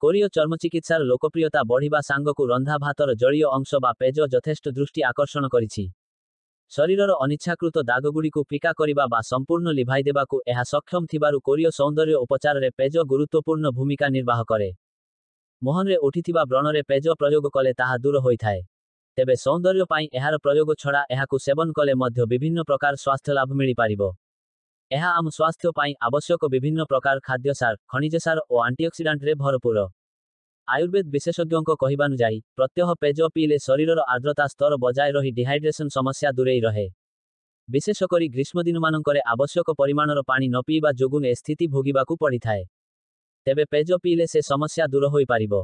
କୋରିୟ ଚର୍ମଚିକିତ୍ସାର ଲୋକପ୍ରିୟତା ବଢ଼ିବା ସାଙ୍ଗକୁ ରନ୍ଧା ଭାତର ଜଳୀୟ ଅଂଶ ବା ପେଜ ଯଥେଷ୍ଟ ଦୃଷ୍ଟି ଆକର୍ଷଣ କରିଛି। ଶରୀରର ଅନିଚ୍ଛାକୃତ ଦାଗଗୁଡ଼ିକୁ ଫିକା କରିବା ବା ସମ୍ପୂର୍ଣ୍ଣ ଲିଭାଇଦେବାକୁ ଏହା ସକ୍ଷମ ଥିବାରୁ କୋରିୟ ସୌନ୍ଦର୍ଯ୍ୟ ଉପଚାରରେ ପେଜ ଗୁରୁତ୍ୱପୂର୍ଣ୍ଣ ଭୂମିକା ନିର୍ବାହ କରେ। ମୁହଁରେ ଉଠିଥିବା ବ୍ରଣରେ ପେଜ ପ୍ରୟୋଗ କଲେ ତାହା ଦୂର ହୋଇଥାଏ। ତେବେ ସୌନ୍ଦର୍ଯ୍ୟ ପାଇଁ ଏହାର ପ୍ରୟୋଗ ଛଡ଼ା ଏହାକୁ ସେବନ କଲେ ମଧ୍ୟ ବିଭିନ୍ନ ପ୍ରକାର ସ୍ୱାସ୍ଥ୍ୟଲାଭ ମିଳିପାରିବ। ଏହା ଆମ ସ୍ୱାସ୍ଥ୍ୟ ପାଇଁ ଆବଶ୍ୟକ ବିଭିନ୍ନ ପ୍ରକାର ଖାଦ୍ୟସାର, ଖଣିଜସାର ଓ ଆଣ୍ଟିଅକ୍ସିଡାଣ୍ଟରେ ଭରପୂର। ଆୟୁର୍ବେଦ ବିଶେଷଜ୍ଞଙ୍କ କହିବାନୁଯାୟୀ, ପ୍ରତ୍ୟହ ପେଜ ପିଇଲେ ଶରୀରର ଆର୍ଦ୍ରତା ସ୍ତର ବଜାୟ ରହି ଡିହାଇଡ୍ରେସନ ସମସ୍ୟା ଦୂରେଇ ରହେ। ବିଶେଷ କରି ଗ୍ରୀଷ୍ମଦିନମାନଙ୍କରେ ଆବଶ୍ୟକ ପରିମାଣର ପାଣି ନ ପିଇବା ଯୋଗୁଁ ଏ ସ୍ଥିତି ଭୋଗିବାକୁ ପଡ଼ିଥାଏ। ତେବେ ପେଜ ପିଇଲେ ସେ ସମସ୍ୟା ଦୂର ହୋଇପାରିବ।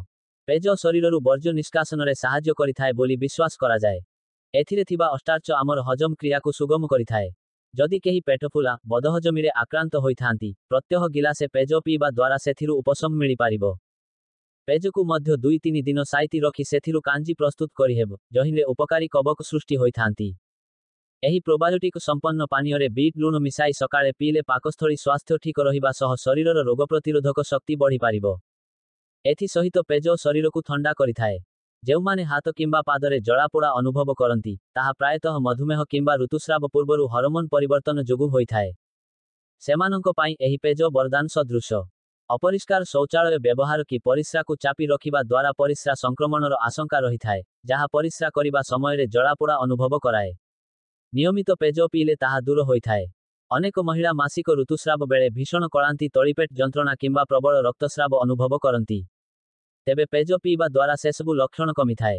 ପେଜ ଶରୀରରୁ ବର୍ଜ୍ୟ ନିଷ୍କାସନରେ ସାହାଯ୍ୟ କରିଥାଏ ବୋଲି ବିଶ୍ୱାସ କରାଯାଏ। ଏଥିରେ ଥିବା ଷ୍ଟାର୍ଚ ଆମର ହଜମ କ୍ରିୟାକୁ ସୁଗମ କରିଥାଏ। ଯଦି କେହି ପେଟଫୁଲା, ବଦହଜମିରେ ଆକ୍ରାନ୍ତ ହୋଇଥାନ୍ତି, ପ୍ରତ୍ୟହ ଗିଲାସେ ପେଜ ପିଇବା ଦ୍ୱାରା ସେଥିରୁ ଉପଶମ ମିଳିପାରିବ। ପେଜକୁ ମଧ୍ୟ 2-3 ଦିନ ସାଇତି ରଖି ସେଥିରୁ କାଞ୍ଜି ପ୍ରସ୍ତୁତ କରିହେବ, ଯହିଁରେ ଉପକାରୀ କବକ ସୃଷ୍ଟି ହୋଇଥାନ୍ତି। ଏହି ପ୍ରୋବାୟୋଟିକ ସମ୍ପନ୍ନ ପାନୀୟରେ ବିଟ୍ ଲୁଣ ମିଶାଇ ସକାଳେ ପିଇଲେ ପାକସ୍ଥଳୀ ସ୍ୱାସ୍ଥ୍ୟ ଠିକ ରହିବା ସହ ଶରୀରର ରୋଗପ୍ରତିରୋଧକ ଶକ୍ତି ବଢ଼ିପାରିବ। ଏଥିସହିତ ପେଜ ଶରୀରକୁ ଥଣ୍ଡା କରିଥାଏ। ଯେଉଁମାନେ ହାତ କିମ୍ବା ପାଦରେ ଜଳାପୋଡ଼ା ଅନୁଭବ କରନ୍ତି, ତାହା ପ୍ରାୟତଃ ମଧୁମେହ କିମ୍ବା ଋତୁସ୍ରାବ ପୂର୍ବରୁ ହରମୋନ ପରିବର୍ତ୍ତନ ଯୋଗୁଁ ହୋଇଥାଏ। ସେମାନଙ୍କ ପାଇଁ ଏହି ପେଜ ବରଦାନ ସଦୃଶ। ଅପରିଷ୍କାର ଶୌଚାଳୟ ବ୍ୟବହାର କି ପରିସ୍ରାକୁ ଚାପି ରଖିବା ଦ୍ୱାରା ପରିସ୍ରା ସଂକ୍ରମଣର ଆଶଙ୍କା ରହିଥାଏ, ଯାହା ପରିସ୍ରା କରିବା ସମୟରେ ଜଳାପୋଡ଼ା ଅନୁଭବ କରାଏ। ନିୟମିତ ପେଜ ପିଇଲେ ତାହା ଦୂର ହୋଇଥାଏ। ଅନେକ ମହିଳା ମାସିକ ଋତୁସ୍ରାବ ବେଳେ ଭୀଷଣ କଳାନ୍ତି, ତଳିପେଟ ଯନ୍ତ୍ରଣା କିମ୍ବା ପ୍ରବଳ ରକ୍ତସ୍ରାବ ଅନୁଭବ କରନ୍ତି। ତେବେ ପେଜ ପିଇବା ଦ୍ୱାରା ସେସବୁ ଲକ୍ଷଣ କମିଥାଏ।